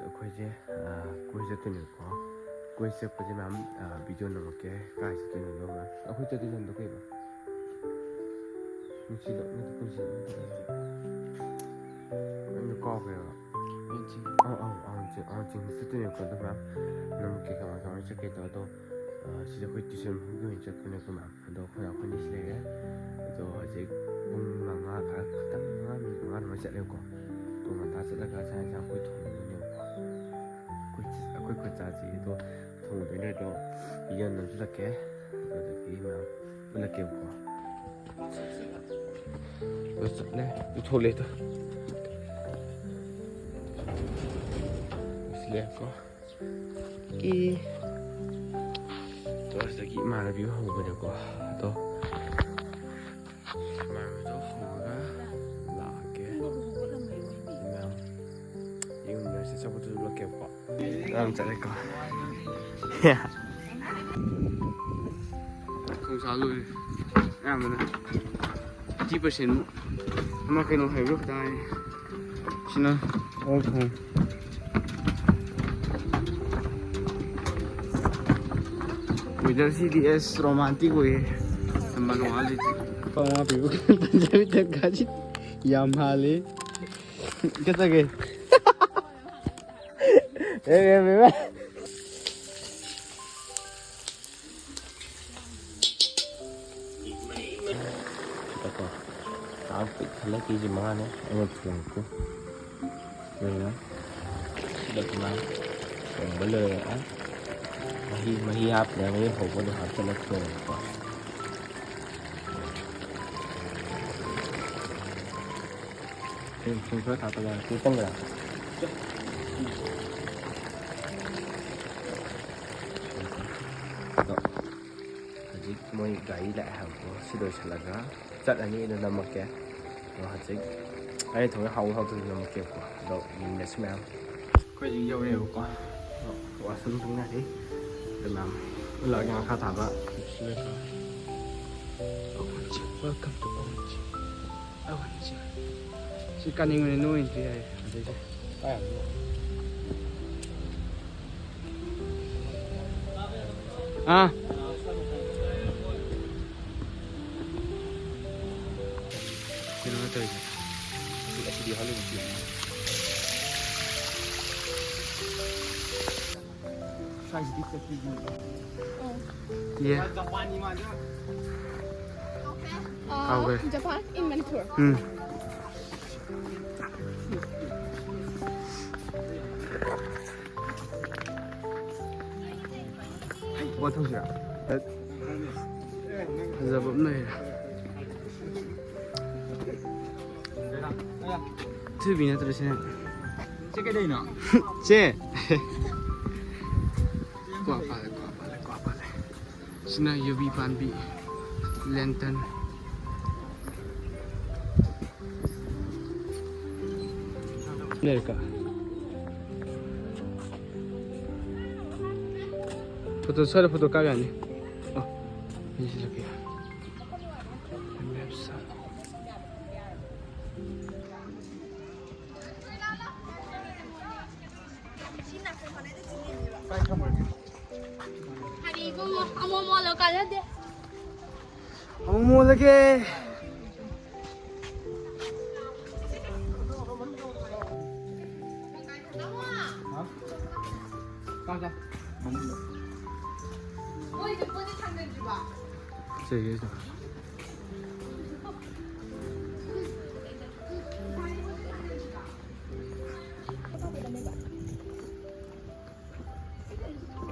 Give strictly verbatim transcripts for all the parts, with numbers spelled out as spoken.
ꯑꯩꯈꯣꯏꯁꯦ ꯀꯣꯏ ꯆꯠꯇꯣꯏꯅꯦꯕꯀꯣ꯫ ꯀꯣꯏ ꯆꯠꯄꯁꯦ ꯃꯌꯥꯝ ꯚꯤꯗꯤꯑꯣ ꯅꯝꯃꯛꯀꯦ꯫ ꯀꯥꯏ ꯆꯠꯇꯣꯏꯅꯣ ꯃꯌꯥꯝ? ꯑꯩꯈꯣꯏ ꯆꯠꯇꯣꯏ ꯂꯝꯗꯣ ꯀꯩꯕ? ꯅꯨꯡꯁꯤꯗꯣ ꯅꯠꯇꯦ, ꯄꯨꯟꯁꯤ ꯅꯠꯇꯦ, ꯀꯩ ꯍꯥꯏꯒꯦ? ꯑꯩꯅ ꯀꯥꯎꯈ꯭ꯔꯦꯕ꯫ ꯑꯧ ꯑꯧ ꯑꯧ ꯆꯤꯡ ꯆꯠꯇꯣꯏꯅꯦꯕꯀꯣ꯫ ꯑꯗꯣ ꯃꯌꯥꯝ ꯅꯝꯃꯛꯀꯦ ꯀꯃꯥꯏ ꯀꯃꯥꯏꯅ ꯆꯠꯀꯦ ꯇꯧꯔ ꯑꯗꯣ꯫ ꯁꯤꯗ ꯑꯩꯈꯣꯏ ꯇ꯭ꯌꯨꯁꯟ ꯃꯐꯝꯒꯤ ꯑꯣꯏꯅ ꯆꯠꯄꯅꯦꯕ ꯃꯌꯥꯝ꯫ ꯑꯗꯣ ꯑꯩꯈꯣꯏ ꯑꯩꯈꯣꯏꯅꯤ ꯁꯤ ꯂꯩꯔꯦ꯫ ꯑꯗꯣ ꯍꯧꯖꯤꯛ ꯄꯨꯡ ꯃꯉꯥ ꯈꯔ ꯈꯤꯇꯪ, ꯃꯉꯥ ꯃꯤꯅꯤꯠ ꯃꯉꯥ ꯑꯗꯨꯃꯥꯏꯅ ꯆꯠꯂꯦꯕꯀꯣ꯫ ꯑꯗꯣ ꯉꯟꯇꯥ ꯆꯠꯂꯒ ꯆꯥꯛ ꯌꯦꯟꯁꯥꯡ ꯑꯩꯈꯣꯏ ꯊꯣꯡꯗꯣꯏꯅꯦꯕꯀꯣ꯫ ꯑꯩꯈꯣꯏ ꯆ- ꯑꯩꯈꯣꯏ ꯈꯨꯠ ꯆꯥꯁꯤ ꯑꯗꯣ ꯊꯣꯡꯗꯣꯏꯅꯦ꯫ ꯑꯗꯣ ꯚꯤꯗꯤꯑꯣ ꯅꯝꯁꯤꯜꯂꯛꯀꯦ꯫ ꯑꯗꯒꯤ ꯃꯌꯥꯝ ꯎꯠꯂꯛꯀꯦꯕꯀꯣ꯫ ꯑꯗꯣ ꯆꯠꯂꯦ꯫ ꯑꯗꯨ ꯊꯣꯛꯂꯛꯑꯦ ꯑꯗꯣ꯫ ꯁꯤ ꯂꯩꯔꯦꯀꯣ꯫ ꯀꯤ꯫ ꯇꯣꯔꯁꯇꯒꯤ ꯏꯃꯥꯟꯅꯕꯤ ꯍꯧꯕꯅꯦꯀꯣ꯫ ꯑꯗꯣ ꯏꯃꯥꯟꯅꯕꯤꯗꯣ ꯍꯧꯔꯒ ꯂꯥꯛꯀꯦ꯫ ꯃꯌꯥꯝ ꯌꯨꯝꯗ ꯁꯤ ꯆꯠꯄꯗꯨꯁꯨ ꯎꯠꯂꯛꯀꯦꯕꯀꯣ꯫ ꯌꯥꯝ ꯆꯠꯂꯦꯀꯣ꯫ ꯈꯣꯡꯁꯥ ꯂꯣꯏꯔꯦ꯫ ꯑꯌꯥꯝꯕꯅ eighty percent ꯑꯃ ꯀꯩꯅꯣ ꯍꯥꯏꯕ꯭ꯔꯣ ꯈꯤꯇꯪ ꯍꯥꯏ꯫ ꯁꯤꯅ ꯑꯣꯜ ꯈꯣꯡ꯫ ꯋꯦꯗꯔꯁꯤꯗꯤ ꯑꯁ ꯔꯣꯃꯥꯟꯇꯤꯛ ꯑꯣꯏꯌꯦ꯫ ꯅꯝꯕꯔ ꯋꯥꯟ ꯂꯩꯇꯦ꯫ ꯂꯨꯄꯥ ꯃꯉꯥ ꯄꯤꯕ ꯄꯟꯖꯥꯕꯤ ꯇꯪꯈꯥꯏꯁꯤ ꯌꯥꯝ ꯍꯥꯜꯂꯦ꯫ ꯀꯩꯗꯧꯒꯦ? ꯑꯦ, ꯑꯦ, ꯑꯦ, ꯑꯦ꯫ ꯁꯤꯗꯀꯣ ꯆꯥꯛ ꯄꯤꯛ ꯊꯜꯂꯦ ꯀꯦ ꯖꯤ ꯃꯉꯥꯅꯦ ꯑꯩꯅ ꯊꯣꯡꯉꯤꯁꯦ꯫ ꯑꯗꯨꯅ ꯁꯤꯗ ꯁꯨꯃꯥꯏꯅ ꯊꯣꯡꯕ ꯂꯣꯏꯔꯦ꯫ ꯃꯍꯤ, ꯃꯍꯤ ꯍꯥꯞꯇ꯭ꯔꯦ, ꯃꯍꯤ ꯍꯧꯕꯗꯣ ꯍꯥꯞꯆꯤꯜꯂ ꯊꯣꯡꯉꯦꯀꯣ꯫ ꯊꯨꯝ, ꯊꯨꯝ ꯈꯔ ꯊꯥꯛꯄ ꯌꯥꯔꯦ꯫ ꯊꯨꯝ ꯆꯪꯕ꯭ꯔꯥ? ꯑꯗꯣ ꯍꯧꯖꯤꯛ ꯃꯣꯏ ꯒꯥꯔꯤ ꯂꯥꯛꯑꯦ ꯍꯥꯏꯕꯀꯣ꯫ ꯁꯤ ꯂꯣꯏꯁꯤꯜꯂꯒ ꯆꯠꯂꯅꯤ꯫ ꯑꯗꯨ ꯅꯝꯃꯛꯀꯦ꯫ ꯑꯗꯣ ꯍꯧꯖꯤꯛ ꯑꯩꯅ ꯊꯣꯡꯉꯦ ꯍꯥꯎꯕ ꯍꯥꯎꯇꯕꯗꯤ ꯅꯝꯃꯛꯀꯦꯕꯀꯣ꯫ ꯑꯗꯣ ꯌꯦꯡꯃꯤꯟꯅꯁꯤ ꯃꯌꯥꯝ꯫ ꯑꯩꯈꯣꯏ ꯍꯧꯖꯤꯛ ꯌꯧꯔꯦꯕꯀꯣ꯫ ꯑꯗꯣ ꯋꯥꯁꯔꯨꯝ ꯆꯪꯅꯔꯤ꯫ ꯑꯗꯨ ꯃꯌꯥꯝ ꯎꯠꯂꯛꯑꯒꯦ ꯃꯈꯥ ꯇꯥꯕ꯫ Welcome to Orange. ꯑꯋꯥꯡ ꯆꯤꯡ꯫ ꯁꯤ ꯀꯥꯅꯤꯡꯕꯅꯤ, no entry ꯍꯥꯏ꯫ ꯑꯗꯩꯁꯦ ꯄꯥꯏ ꯌꯥꯕ꯫ ꯑꯥ꯫ ꯀꯩꯅꯣ ꯇꯧꯔꯤꯁꯦ꯫ ꯑꯁꯤꯗꯤ ꯍꯣꯂꯤꯋꯨꯗꯀꯤ꯫ ꯁ꯭ꯋꯥꯏꯁꯤꯗꯤ ꯆꯠꯄꯤꯒꯤ꯫ ꯌꯦ꯫ ꯖꯄꯥꯟꯒꯤ ꯃꯥꯟꯗ꯭ꯔꯣ? ꯀꯥꯎꯈ꯭ꯔꯦ꯫ Japan in Manipur. ꯎꯝ꯫ ꯄꯣꯠ ꯊꯣꯡꯁꯤꯔꯥ? ꯐꯖꯕ ꯑꯃ ꯂꯩꯔꯦ꯫ ꯊꯣꯏꯕꯤ ꯅꯠꯇ꯭ꯔꯣ ꯁꯤꯅ? ꯁꯤ ꯀꯩꯗꯩꯅꯣ? ꯆꯦ! ꯀ꯭ꯋꯥ ꯄꯥꯜꯂꯦ, ꯀ꯭ꯋꯥ ꯄꯥꯜꯂꯦ, ꯀ꯭ꯋꯥ ꯄꯥꯜꯂꯦ꯫ ꯁꯤꯅ ꯌꯨꯕꯤ ꯄꯥꯝꯕꯤ, lantern꯫ ꯂꯩꯔꯦꯀꯣ꯫ ꯐꯣꯇꯣ, ꯁ꯭ꯋꯥꯏꯗ ꯐꯣꯇꯣ ꯀꯥꯞ ꯌꯥꯅꯤ꯫ ꯑꯣ, ꯌꯦꯡꯁꯤꯜꯂꯛꯀꯦ꯫ ꯀꯔꯤ ꯏꯕꯨꯡꯉꯣ? ꯑꯃꯣ ꯃꯣꯂꯣ ꯀꯥꯟꯅꯗꯦ꯫ ꯑꯃꯨꯛ ꯃꯣꯜꯂꯒꯦ꯫ ꯁꯤꯒꯤꯁꯦ꯫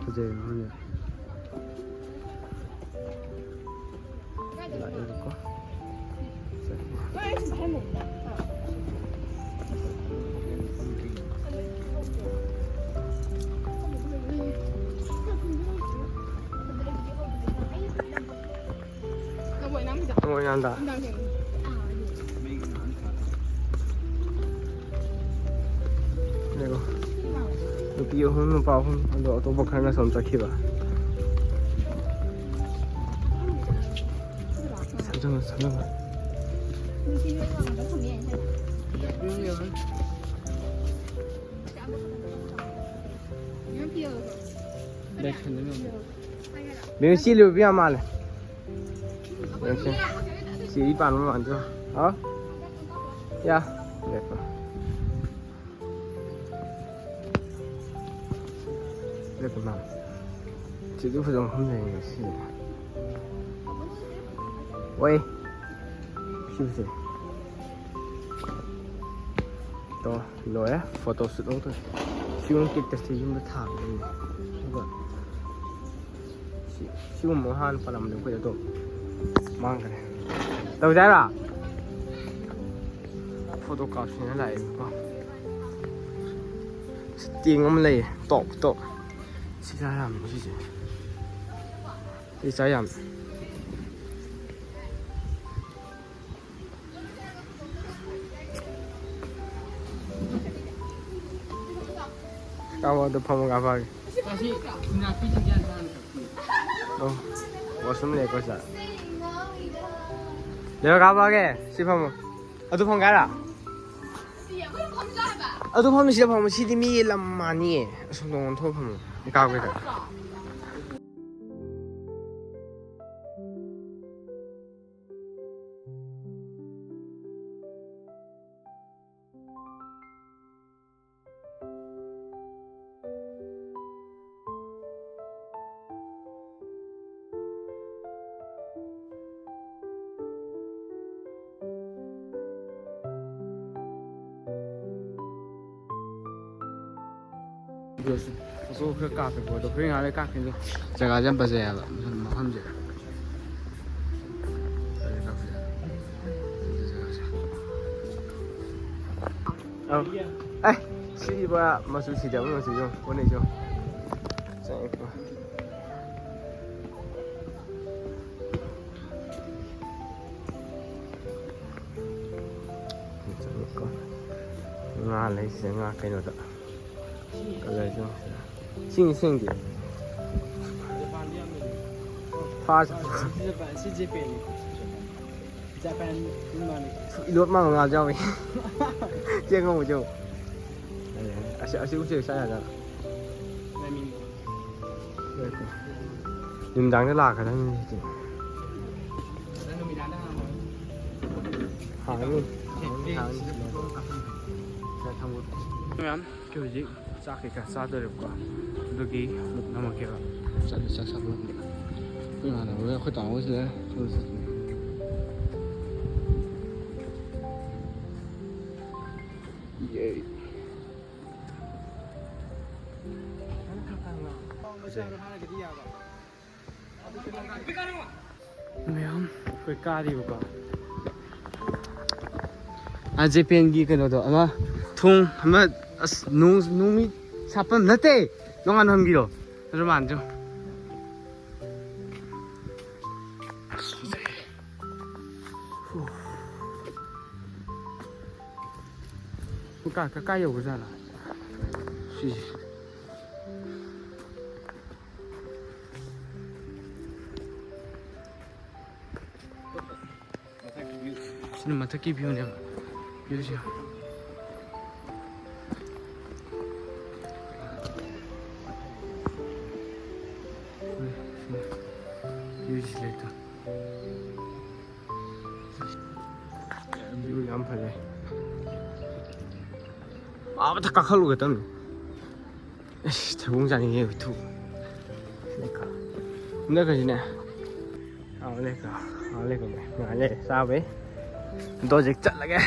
ꯐꯖꯩ ꯃꯐꯝꯁꯦ꯫ ꯂꯥꯛꯑꯦꯕꯀꯣ꯫ ꯅꯪ ꯑꯣꯏ ꯌꯥꯝꯗ꯫ ꯌꯦꯡꯉꯣ꯫ ꯅꯨꯄꯤ ꯑꯍꯨꯝ, ꯅꯨꯄꯥ ꯑꯍꯨꯝ, ꯑꯗꯣ ꯑꯇꯣꯞꯄ ꯈꯔꯅ ꯁꯣꯝ ꯆꯠꯈꯤꯕ꯫ ꯁꯝꯖꯜꯂꯣ, ꯁꯝꯖꯜꯂꯣ꯫ ꯕꯦꯛ ꯈꯟꯖꯜꯂꯣ꯫ ꯕꯦꯕꯤ, ꯁꯤ ꯂꯣꯏꯕ ꯌꯥꯝ ꯃꯥꯜꯂꯦ꯫ ꯌꯦꯡꯁꯤ꯫ ꯁꯤ ꯏ ꯄꯥꯟꯕ ꯃꯥꯟꯗ꯭ꯔꯣ? ꯍꯥꯎ? ꯌꯥ꯫ ꯂꯦꯞꯄꯣ꯫ ꯂꯦꯞꯄꯣ ꯅꯪ꯫ ꯁꯤꯗꯤ ꯐꯖꯕ ꯃꯐꯝ ꯂꯩꯌꯦ ꯁꯤ꯫ ꯑꯣꯏ꯫ ꯁꯤ ꯐꯖꯩ꯫ ꯇꯣ, ꯂꯣꯏꯔꯦ꯫ Photo shoot ꯑꯃ ꯇꯧꯔꯦ꯫ ꯁꯤꯒꯨꯝꯕ cactus ꯁꯦ ꯌꯨꯝꯗ ꯊꯥꯒꯗꯕꯅꯤ꯫ ꯑꯗꯨꯒ ꯁꯤ, ꯁꯤꯒꯨꯝꯕ ꯍꯥꯟꯅ ꯄꯥꯜꯂꯝꯕꯅꯦ ꯑꯩꯈꯣꯏꯗ, ꯑꯗꯣ ꯃꯥꯡꯈ꯭ꯔꯦ꯫ ꯇꯧꯁꯦ ꯍꯥꯏꯔꯣ? Photo ꯀꯥꯞꯁꯦꯅ ꯂꯥꯛꯑꯦꯕꯀꯣ꯫ ꯇꯦꯡ ꯑꯃ ꯂꯩꯌꯦ, top, top꯫ ꯁꯤ ꯆꯥ ꯌꯥꯝꯅꯤ ꯁꯤꯁꯦ꯫ ꯁꯤ ꯆꯥ ꯌꯥꯝ꯫ ꯀꯥꯄꯣ, ꯑꯗꯨ ꯐꯝꯃꯣ, ꯀꯥꯄꯛꯑꯒꯦ꯫ ꯑꯁꯤ ꯅꯥꯄꯤꯁꯤꯡꯁꯦ ꯌꯥꯝ ꯆꯥꯅ ꯀꯛꯄꯤꯌꯨ꯫ ꯑꯣ, washroom ꯂꯩꯀꯣ ꯁꯤꯗ꯫ ꯂꯩꯔꯣ, ꯀꯥꯄꯛꯑꯒꯦ꯫ ꯁꯤ ꯐꯝꯃꯣ꯫ ꯑꯗꯨ ꯐꯝꯒꯦ ꯍꯥꯏꯔꯣ? ꯑꯗꯨ ꯐꯝꯃꯤ, ꯁꯤꯗ ꯐꯝꯃꯣ꯫ ꯁꯤꯗꯤ ꯃꯤ ꯂꯝ ꯃꯥꯅꯤꯌꯦ꯫ ꯑꯁꯣꯝꯗ ꯑꯣꯟꯊꯣꯛꯑ ꯐꯝꯃꯣ꯫ ꯑꯩ ꯀꯥꯄꯛꯀꯦ ꯁꯤꯗ꯫ Video ꯁꯦ ꯐꯣꯇꯣ ꯈꯔ ꯀꯥꯞꯀꯦꯀꯣ, ꯑꯗꯣ ꯍꯣꯔꯦꯟ ꯉꯥꯏꯍꯥꯛ ꯂꯩꯔ ꯀꯥꯞꯀꯦ꯫ ꯑꯗꯣ ꯖꯒꯥꯁꯦ ꯌꯥꯝ ꯐꯖꯩ ꯍꯥꯏꯕ, ꯃꯐꯝꯁꯦ꯫ ꯑꯧ꯫ ꯑꯦ, ꯁꯤꯕ ꯃꯆꯨ ꯁꯤꯗꯕ ꯃꯆꯨ ꯌꯦꯡꯉꯨ, ꯑꯣꯟꯅꯩꯁꯦ ꯌꯦꯡꯉꯨ꯫ ꯆꯪꯉꯛꯄ꯫ ꯉꯥ ꯂꯩꯁꯦ, ꯉꯥ ꯀꯩꯅꯣꯗ꯫ ꯀꯂꯔꯁꯦ ꯌꯦꯡꯉꯨ꯫ ꯁꯤꯡ ꯁꯤꯡꯗꯤ꯫ ꯐꯥꯔꯁ꯫ ꯁꯤ ꯖꯄꯥꯟ, ꯁꯤ ꯖꯄꯥꯟꯅꯤ꯫ ꯖꯄꯥꯟ ꯃꯥꯜꯂꯤ꯫ ꯏꯂꯣꯠ ꯃꯥꯟꯕ ꯉꯥꯁꯨ ꯌꯥꯎꯏ꯫ ꯆꯦꯡ ꯉꯧꯕꯁꯨ ꯌꯥꯎꯏ꯫ ꯑꯁꯤ, ꯑꯁꯤ ꯎꯆꯦꯛ ꯆꯥ ꯌꯥꯖꯥꯠꯂꯣ? ꯂꯩꯃꯤꯟ꯫ ꯂꯩꯀꯣ꯫ ꯅꯨꯃꯤꯗꯥꯡꯗ ꯂꯥꯛꯀꯗꯕꯅꯤ ꯍꯧꯖꯤꯛꯇꯤ꯫ ꯍꯥꯡꯉꯅꯤ꯫ ꯍꯥꯡꯉꯅꯤ, ꯍꯥꯡꯉꯅꯤ꯫ ꯁꯤꯗ ꯊꯝꯃꯣ꯫ ꯃꯌꯥꯝ, ꯑꯩꯈꯣꯏ ꯍꯧꯖꯤꯛ ꯆꯥꯛ ꯀꯩꯀꯥ ꯆꯥꯗꯣꯔꯦꯕꯀꯣ꯫ ꯑꯗꯨꯒꯤ ꯑꯃꯨꯛ ꯅꯝꯃꯛꯀꯦꯕ꯫ ꯆꯠꯂꯦ, ꯆꯥꯛ ꯆꯥꯕ꯫ ꯑꯩꯈꯣꯏ ꯏꯃꯥꯟꯅꯕꯒ ꯑꯩꯈꯣꯏ ꯇꯥꯃꯣꯒꯁꯨ ꯂꯩꯔꯦ꯫ ꯆꯠꯂꯦ, ꯆꯠꯂꯦ꯫ ꯌꯦ꯫ ꯃꯌꯥꯝ ꯑꯩꯈꯣꯏ ꯀꯥꯔꯤꯕꯀꯣ꯫ ꯑꯥ, ꯖꯦꯄꯦꯟꯒꯤ ꯀꯩꯅꯣꯗꯣ ꯑꯃ ꯊꯣꯡ ꯑꯃ, ꯑꯁ, ꯅꯣꯡ, ꯅꯣꯡꯃꯩ ꯁꯥꯠꯐꯝ ꯅꯠꯇꯦ, ꯅꯣꯡꯉꯥꯟꯐꯝꯒꯤꯗꯣ꯫ ꯑꯗꯨ ꯃꯥꯟꯗ꯭ꯔꯣ? ꯑꯁ, ꯐꯖꯩ꯫ ꯍꯨ꯫ ꯀꯥ-, ꯀꯥ-, ꯀꯥꯏ ꯌꯧꯒ꯭ꯔꯖꯥꯠꯅꯣ? ꯁꯤꯁꯦ꯫ ꯁꯤꯅ ꯃꯊꯛꯀꯤ ꯚ꯭ꯌꯨꯅꯦꯕ꯫ ꯚ꯭ꯌꯨꯁꯦ꯫ ꯚ꯭ꯌꯨꯁꯤ ꯂꯩꯇ꯫ ꯚ꯭ꯌꯨ ꯌꯥꯝ ꯐꯖꯩ꯫ ꯑꯥ ꯃꯊꯛ ꯀꯥꯈꯠꯂꯨꯒꯦ ꯇꯧꯅꯤ꯫ ꯑꯁ, ꯊꯩꯕꯣꯡ ꯆꯥꯅꯤꯡꯉꯦ, ꯎꯊꯨ꯫ ꯂꯩꯀꯥ꯫ ꯍꯟꯗꯛꯀꯁꯤꯅꯦ꯫ ꯑꯥ, ꯂꯩꯀꯥ꯫ ꯑꯥ, ꯂꯩꯀꯥ꯫ ꯉꯥꯏ ꯂꯩꯔꯦ ꯆꯥꯕꯩ꯫ ꯑꯗꯣ ꯍꯧꯖꯤꯛ ꯆꯠꯂꯒꯦ꯫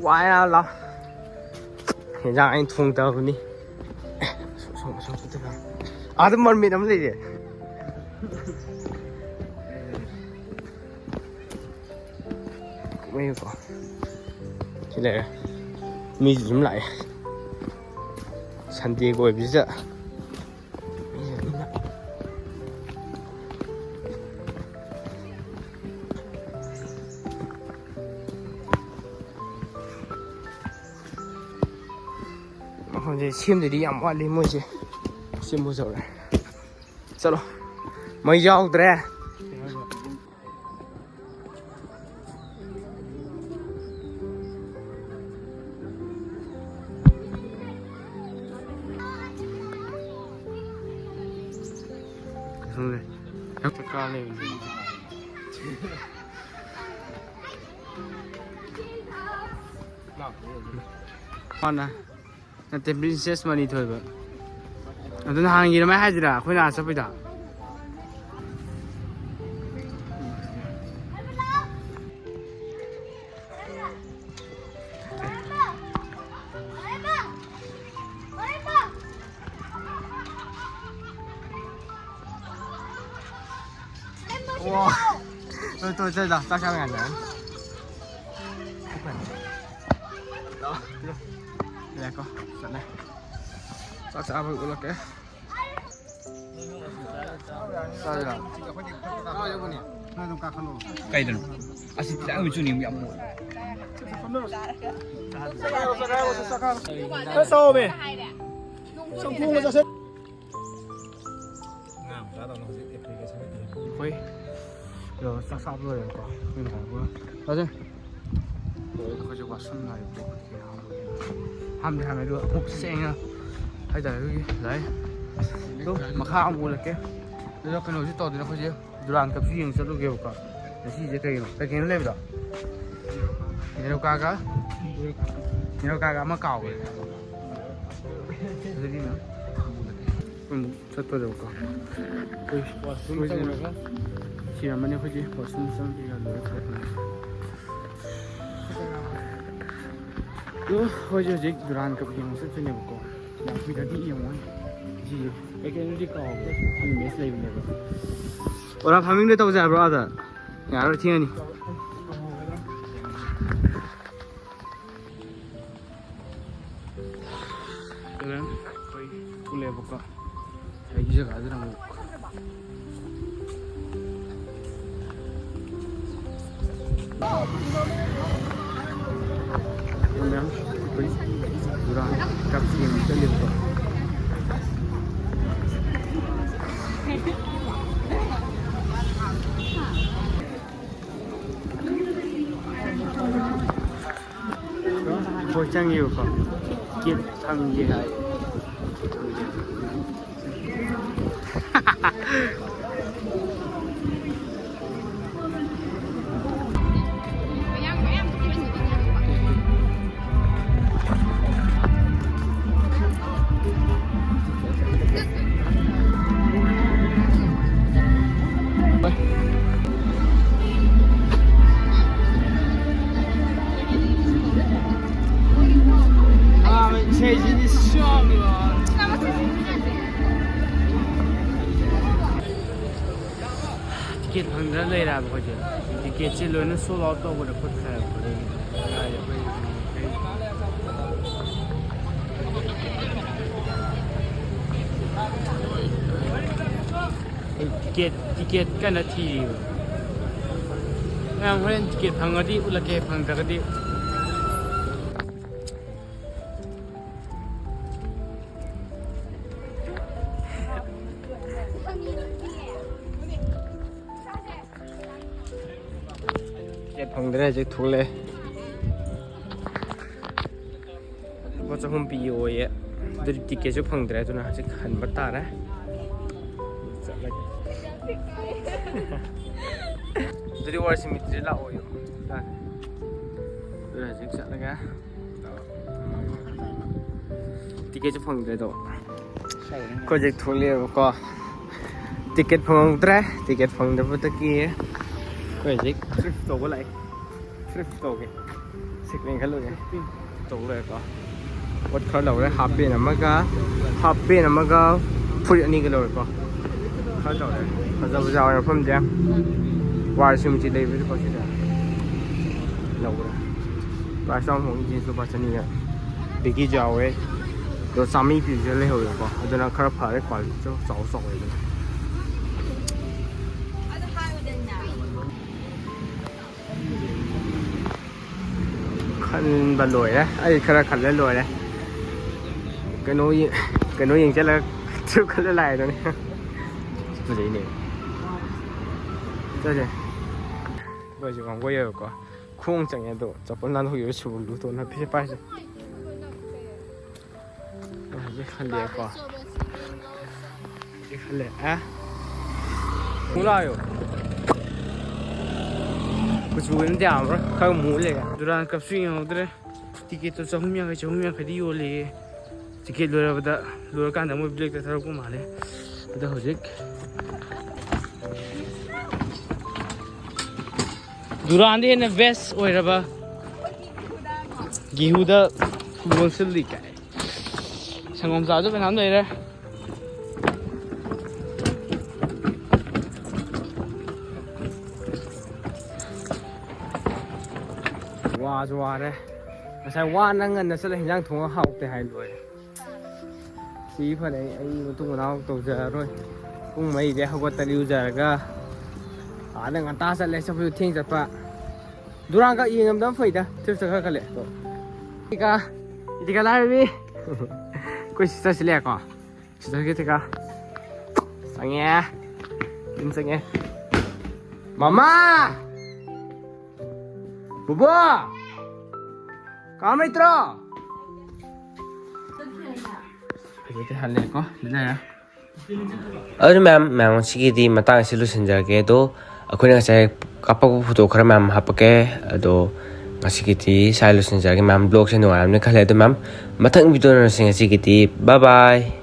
ꯋꯥ ꯌꯥ ꯂꯥꯎ꯫ ꯍꯦꯟꯖꯥꯡ ꯑꯩꯅ ꯊꯣꯡꯗꯕꯅꯤ꯫ ꯑꯦ, ꯑꯁꯣꯝ, ꯑꯁꯣꯝ, ꯑꯁꯣꯝ ꯆꯠꯇꯣꯏꯔꯣ? ꯑꯥꯗ ꯃꯔꯃꯤꯠ ꯑꯃ ꯂꯩꯔꯦ꯫ ꯀꯨꯝꯍꯩꯀꯣ꯫ ꯁꯤ ꯂꯩꯔꯦ꯫ ꯃꯤꯁꯨ ꯑꯗꯨꯝ ꯂꯥꯛꯑꯦ꯫ ꯁꯟꯗꯦꯒ ꯑꯣꯏꯕꯁꯤꯗ ꯃꯤꯁꯨ ꯑꯗꯨꯝ ꯂꯥꯛꯑꯦ꯫ ꯃꯐꯝꯁꯦ ꯁꯦꯝꯗꯣꯏꯗꯤ ꯌꯥꯝ ꯋꯥꯠꯂꯤ ꯃꯣꯏꯁꯦ꯫ ꯁꯦꯝꯕ ꯍꯧꯔꯦ꯫ ꯆꯠꯂꯣ꯫ ꯃꯩ ꯌꯥꯎꯗ꯭ꯔꯦ꯫ ꯈꯪꯗꯦ꯫ ꯌꯥꯝ ꯀꯥ ꯂꯩꯕꯅꯤ꯫ ꯃꯥꯅ ꯅꯠꯇꯦ, ꯄ꯭ꯔꯤꯟꯁꯦꯁ ꯃꯅꯤ ꯊꯣꯏꯕ꯫ ꯑꯗꯨ ꯅꯍꯥꯟꯒꯤ ꯑꯗꯨꯃꯥꯏꯅ ꯍꯥꯏꯁꯤꯔꯥ, ꯑꯩꯈꯣꯏꯅ ꯑꯥ ꯆꯠꯄꯩꯗ? ꯋꯥ꯫ ꯇꯣꯏ, ꯇꯣꯏ, ꯇꯣꯏ, ꯂꯥꯎ, ꯆꯥꯛ ꯆꯥꯕ ꯌꯥꯗ꯭ꯔꯦ꯫ ꯂꯩꯔꯦꯀꯣ, ꯆꯠꯂꯦ꯫ ꯆꯥꯛ ꯆꯥꯕ ꯎꯠꯂꯛꯀꯦ꯫ ꯆꯥꯔꯤꯔꯣ? ꯅꯣꯏ ꯑꯗꯨꯝ ꯀꯥꯈꯠꯂꯣ꯫ ꯀꯩꯗꯅꯣ? ꯑꯁꯤ ꯈꯤꯇꯪ ꯆꯨꯅꯤꯡꯕ ꯌꯥꯝ ꯑꯣꯏ꯫ ꯈꯔ ꯆꯥꯎꯕ꯫ ꯆꯝꯊꯣꯡꯒ ꯆꯥꯁꯤꯜ꯫ ꯑꯩꯈꯣꯏ ꯆꯥꯛ ꯆꯥꯕ ꯂꯣꯏꯔꯦꯕꯀꯣ꯫ ꯑꯩꯈꯣꯏ ꯃꯌꯥꯝ ꯄꯨꯟꯅ꯫ ꯆꯥꯁꯦ꯫ ꯂꯣꯏꯔꯦ꯫ ꯑꯩꯈꯣꯏꯁꯦ ꯋꯥꯁꯔꯨꯝ ꯂꯥꯛꯑꯦꯕꯀꯣ꯫ ꯍꯥꯝꯗꯤ ꯍꯥꯝꯃꯦ ꯑꯗꯨꯒ ꯑꯃꯨꯛ ꯁꯦꯡꯅ ꯍꯥꯏꯇꯥꯔꯦ ꯑꯩꯈꯣꯏꯒꯤ ꯂꯥꯛꯑꯦ꯫ ꯑꯗꯣ ꯃꯈꯥ ꯑꯃꯨꯛ ꯎꯠꯂꯛꯀꯦ꯫ ꯑꯗꯣ ꯀꯩꯅꯣꯁꯨ ꯇꯧꯗꯣꯏꯅꯦ ꯑꯩꯈꯣꯏꯁꯦ꯫ ꯗꯨꯔꯥꯟ ꯀꯞꯁꯨ ꯌꯦꯡ ꯆꯠꯂꯨꯒꯦꯕꯀꯣ꯫ ꯉꯁꯤꯁꯦ ꯀꯩꯅꯣ, ꯀꯩ ꯀꯩꯅꯣ ꯂꯩꯕꯗꯣ? ꯅꯦꯔꯣꯀꯥꯒ, ꯅꯦꯔꯣꯀꯥꯒ ꯑꯃ ꯀꯥꯎꯈ꯭ꯔꯦ꯫ ꯑꯗꯨꯗꯤ ꯃꯌꯥꯝ ꯑꯃꯨꯛ ꯆꯠꯄꯗꯕꯀꯣ꯫ ꯑꯩꯈꯣꯏ ꯋꯥꯁꯔꯨꯝ ꯆꯪꯉꯨꯔꯒ ꯁꯤꯔꯝꯃꯅꯤ ꯑꯩꯈꯣꯏꯗꯤ꯫ ꯋꯥꯁꯔꯨꯝ ꯆꯪꯉꯒ ꯂꯣꯏꯔꯦ ꯈꯣꯠꯂꯦ꯫ ꯑꯗꯣ ꯑꯩꯈꯣꯏꯁꯦ ꯍꯧꯖꯤꯛ ꯗꯨꯔꯥꯟ ꯀꯞ ꯌꯦꯡꯕ ꯆꯠꯇꯣꯏꯅꯦꯕꯀꯣ꯫ ꯌꯥꯝ ꯀꯨꯏꯗ꯭ꯔꯗꯤ ꯌꯦꯡꯉꯣꯏ꯫ ꯉꯁꯤꯁꯦ ꯀꯩ ꯀꯩꯅꯣꯗꯤ ꯀꯥꯎꯈ꯭ꯔꯦ꯫ ꯃꯦꯠꯁ ꯂꯩꯕꯅꯦꯕ꯫ ꯑꯣꯔꯥ ꯐꯥꯔꯃꯤꯡꯗ ꯇꯧꯁꯦ ꯍꯥꯏꯕ꯭ꯔꯣ ꯑꯥꯗ? ꯌꯥꯔꯣꯏ, ꯊꯦꯡꯉꯅꯤ꯫ ꯑꯗꯨꯅ ꯑꯩꯈꯣꯏ ꯄꯨꯜꯂꯦꯕꯀꯣ꯫ ꯑꯩꯒꯤ ꯖꯒꯥꯗꯨꯅ ꯑꯃꯨꯛ ꯃꯌꯥꯝ ꯑꯩꯈꯣꯏ ꯗꯨꯔꯥꯟ ꯀꯞ ꯌꯦꯡꯕ ꯆꯠꯂꯦꯕꯀꯣ꯫ ꯍꯣꯏ, ꯆꯪꯉꯦꯕꯀꯣ꯫ ꯇꯤꯀꯦꯠ ꯐꯪꯗꯦ ꯍꯥꯏ꯫ ꯇꯤꯀꯦꯠ ꯐꯪꯗꯅ ꯂꯩꯔꯦ ꯍꯥꯏꯕ ꯑꯩꯈꯣꯏꯁꯦ꯫ ꯇꯤꯀꯦꯠꯁꯦ ꯂꯣꯏꯅ ꯁꯣꯜ ꯑꯥꯎꯠ ꯇꯧꯈ꯭ꯔꯦ, ꯈꯣꯠꯈ꯭ꯔꯦ ꯍꯥꯏꯕ ꯑꯩꯈꯣꯏ꯫ ꯑꯩ ꯇꯤꯀꯦꯠ, ꯇꯤꯀꯦꯠ ꯀꯟꯅ ꯊꯤꯔꯤꯕ꯫ ꯃꯌꯥꯝ ꯍꯣꯔꯦꯟ ꯇꯤꯀꯦꯠ ꯐꯪꯉꯗꯤ ꯎꯠꯂꯛꯀꯦ, ꯐꯪꯗ꯭ꯔꯒꯗꯤ ꯇꯤꯀꯦꯠ ꯐꯪꯗ꯭ꯔꯦ, ꯍꯧꯖꯤꯛ ꯊꯣꯛꯂꯛꯑꯦ꯫ ꯂꯨꯄꯥ ꯆꯍꯨꯝ ꯄꯤꯌꯣꯌꯦ꯫ ꯑꯗꯨꯗꯤ ꯇꯤꯀꯦꯠꯁꯨ ꯐꯪꯗ꯭ꯔꯦ, ꯑꯗꯨꯅ ꯍꯧꯖꯤꯛ ꯍꯟꯕ ꯇꯥꯔꯦ꯫ ꯆꯠꯂꯒꯦ꯫ ꯑꯗꯨꯗꯤ ꯋꯥꯔꯁꯤ ꯃꯤꯇ꯭ꯔꯤ ꯂꯥꯛꯑꯣꯌꯣ꯫ ꯇꯥꯔꯦ꯫ ꯑꯗꯨꯅ ꯍꯧꯖꯤꯛ ꯆꯠꯂꯒꯦ꯫ ꯇꯤꯀꯦꯠꯁꯨ ꯐꯪꯗ꯭ꯔꯦ ꯑꯗꯣ꯫ ꯑꯩꯈꯣꯏ ꯍꯧꯖꯤꯛ ꯊꯣꯛꯂꯛꯑꯦꯕꯀꯣ꯫ ꯇꯤꯀꯦꯠ ꯐꯪꯍꯧꯗ꯭ꯔꯦ꯫ ꯇꯤꯀꯦꯠ ꯐꯪꯗꯕꯗꯒꯤ ꯑꯩꯈꯣꯏ ꯍꯧꯖꯤꯛ ꯊ꯭ꯔꯤꯐ ꯇꯧꯕ ꯂꯥꯛꯑꯦ꯫ ꯊ꯭ꯔꯤꯐ ꯇꯧꯒꯦ꯫ ꯁꯦꯀꯦꯟ ꯈꯜꯂꯨꯒꯦ꯫ ꯇꯧ ꯂꯣꯏꯔꯦꯀꯣ꯫ ꯄꯣꯠ ꯈꯔ ꯂꯧꯔꯦ꯫ ꯍꯥꯞ ꯄꯦꯟ ꯑꯃꯒ, ꯍꯥꯞ ꯄꯦꯟ ꯑꯃꯒ ꯐꯨꯔꯤꯠ ꯑꯅꯤꯒ ꯂꯧꯔꯦꯀꯣ꯫ ꯈꯔ ꯇꯧꯔꯦ꯫ ꯐꯖ ꯐꯖ ꯌꯥꯎꯔꯦ ꯃꯐꯝꯁꯦ꯫ ꯋꯥꯔꯁꯤꯃꯤꯇ꯭ꯔꯤ ꯂꯩꯕꯁꯦꯀꯣ ꯁꯤꯗ꯫ ꯂꯧꯔꯦ꯫ ꯄ꯭ꯔꯥꯏꯁ ꯌꯥꯝ ꯍꯣꯡꯉꯤ꯫ ꯖꯤꯟꯁ ꯂꯨꯄꯥ ꯆꯅꯤꯒ꯫ ꯕꯦꯒꯤꯁꯨ ꯌꯥꯎꯋꯦ꯫ ꯑꯗꯣ ꯆꯥꯝꯃꯔꯤ ꯄꯤꯕꯁꯨ ꯂꯩꯍꯧꯋꯦꯕꯀꯣ꯫ ꯑꯗꯨꯅ ꯈꯔ ꯐꯔꯦ꯫ ꯀ꯭ꯋꯥꯂꯤꯇꯤꯁꯨ ꯆꯥꯎ ꯆꯥꯎꯋꯦ ꯑꯗꯨꯅ꯫ ꯈꯟꯕ ꯂꯣꯏꯔꯦ꯫ ꯑꯩ ꯈꯔ ꯈꯜꯂꯦ ꯂꯣꯏꯔꯦ꯫ ꯀꯩꯅꯣ ꯌꯦ-, ꯀꯩꯅꯣ ꯌꯦꯡ ꯆꯠꯂꯒ ꯇ꯭ꯔꯤꯞ ꯈꯜꯂ ꯂꯥꯛꯑꯦꯗꯨꯅꯤ꯫ ꯐꯖꯩꯅꯦ꯫ ꯆꯠꯁꯦ꯫ ꯑꯩꯈꯣꯏꯁꯦ ꯋꯥꯡꯒꯣꯏ ꯌꯧꯔꯦꯀꯣ꯫ ꯈꯣꯡ ꯆꯪꯉꯦ ꯑꯗꯣ ꯆꯄꯜ ꯅꯥꯟꯊꯣꯛꯈꯤꯕ ꯁꯨꯒꯨꯝꯗꯨ ꯇꯣꯟꯅ ꯐꯤꯁꯦ ꯄꯥꯏꯁꯦ꯫ ꯍꯧꯖꯤꯛ ꯈꯜꯂꯦꯀꯣ꯫ ꯈꯜꯂꯦ ꯑꯦ꯫ ꯃꯨ ꯂꯥꯛꯑꯣ꯫ ꯀꯨꯆꯨ ꯑꯣꯏꯅꯗꯤ ꯌꯥꯝꯕ꯭ꯔꯥ? ꯈꯔ ꯃꯨ ꯂꯩꯔꯦ꯫ ꯗꯨꯔꯥꯟ ꯀꯞꯁꯨ ꯌꯦꯡꯍꯧꯗ꯭ꯔꯦ꯫ ꯇꯤꯀꯦꯠꯇꯣ ꯆꯍꯨꯝ ꯌꯥꯡꯈꯩ, ꯆꯍꯨꯝ ꯌꯥꯡꯈꯩꯗꯤ ꯌꯣꯜꯂꯦꯌꯦ꯫ ꯇꯤꯀꯦꯠ ꯂꯣꯏꯔꯕꯗ, ꯂꯣꯏꯔꯀꯥꯟꯗ ꯃꯣꯏ ꯕ꯭ꯂꯦꯛꯇ ꯊꯥꯔꯛꯄ ꯃꯥꯜꯂꯦ꯫ ꯑꯗꯣ ꯍꯧꯖꯤꯛ ꯗꯨꯔꯥꯟꯗ ꯍꯦꯟꯅ ꯕꯦꯁ ꯑꯣꯏꯔꯕ ꯒꯤꯍꯨꯗ ꯐꯨꯠꯕꯣꯜ ꯁꯤꯜꯂꯤ ꯀꯥꯏ꯫ ꯁꯪꯒꯣꯝ ꯆꯥꯁꯨ ꯃꯌꯥꯝ ꯂꯩꯔꯦ꯫ ꯋꯥꯁꯨ ꯋꯥꯔꯦ꯫ ꯉꯁꯥꯏ ꯋꯥꯅ ꯉꯟꯅ ꯆꯠꯂ ꯍꯤꯟꯖꯥꯡ ꯊꯣꯡꯉ ꯍꯥꯎꯇꯦ ꯍꯥꯏ ꯂꯣꯏꯔꯦ꯫ ꯁꯤ ꯐꯔꯦ, ꯑꯩ, ꯑꯩ ꯃꯇꯨꯡ ꯃꯅꯥꯎ ꯇꯧꯖꯔꯔꯣꯏ꯫ ꯄꯨꯡ ꯃꯔꯤꯗ ꯍꯧꯒꯠꯇꯅ ꯏꯔꯨꯖꯔꯒ ꯑꯥꯗ ꯉꯟꯇꯥ ꯆꯠꯂꯦ꯫ ꯆꯠꯄꯁꯨ ꯊꯦꯡ ꯆꯠꯄ꯫ ꯗꯨꯔꯥꯟꯒ ꯌꯦꯡꯉꯝꯗꯕ ꯐꯩꯗ꯫ ꯊ꯭ꯔꯤꯐꯇ ꯈꯔ ꯈꯜꯂꯦ꯫ ꯏꯇꯤꯀꯥ, ꯏꯇꯤꯀꯥ ꯂꯥꯏꯔꯕꯤ꯫ ꯑꯩꯈꯣꯏ ꯁꯤꯁꯇꯔꯁꯤ ꯂꯩꯔꯦꯀꯣ꯫ ꯁꯤꯁꯇꯔꯒꯤ ꯏꯇꯤꯀꯥ꯫ ꯆꯪꯉꯦ꯫ ꯑꯗꯨꯝ ꯆꯪꯉꯦ꯫ ꯃꯃꯥ! ꯕꯣꯕꯣ! ꯀꯥꯝ ꯂꯩꯇ꯭ꯔꯣ? ꯍꯧꯖꯤꯛꯇꯤ ꯍꯜꯂꯦꯀꯣ꯫ ꯁꯤ ꯂꯩꯔꯦ꯫ ꯑꯗꯨ ꯃꯌꯥꯝ, ꯃꯌꯥꯝ ꯉꯁꯤꯒꯤꯗꯤ ꯃꯇꯥꯡ ꯑꯁꯤ ꯂꯣꯏꯁꯤꯟꯖꯔꯒꯦ꯫ ꯑꯗꯣ ꯑꯩꯈꯣꯏꯅ ꯉꯁꯥꯏ ꯀꯥꯞꯄꯛꯄ ꯐꯣꯇꯣ ꯈꯔ ꯃꯌꯥꯝ ꯍꯥꯞꯄꯛꯀꯦ꯫ ꯑꯗꯣ ꯉꯁꯤꯒꯤꯗꯤ ꯁ꯭ꯋꯥꯏ ꯂꯣꯏꯁꯤꯟꯖꯔꯒꯦ ꯃꯌꯥꯝ꯫ ꯕ꯭ꯂꯣꯒꯁꯦ ꯅꯨꯡꯉꯥꯏꯔꯝꯅꯤ ꯈꯜꯂꯦ꯫ ꯑꯗꯨ ꯃꯌꯥꯝ, ꯃꯊꯪ ꯚꯤꯗꯤꯑꯣ ꯎꯅꯔꯁꯤ꯫ ꯉꯁꯤꯒꯤꯗꯤ bye bye꯫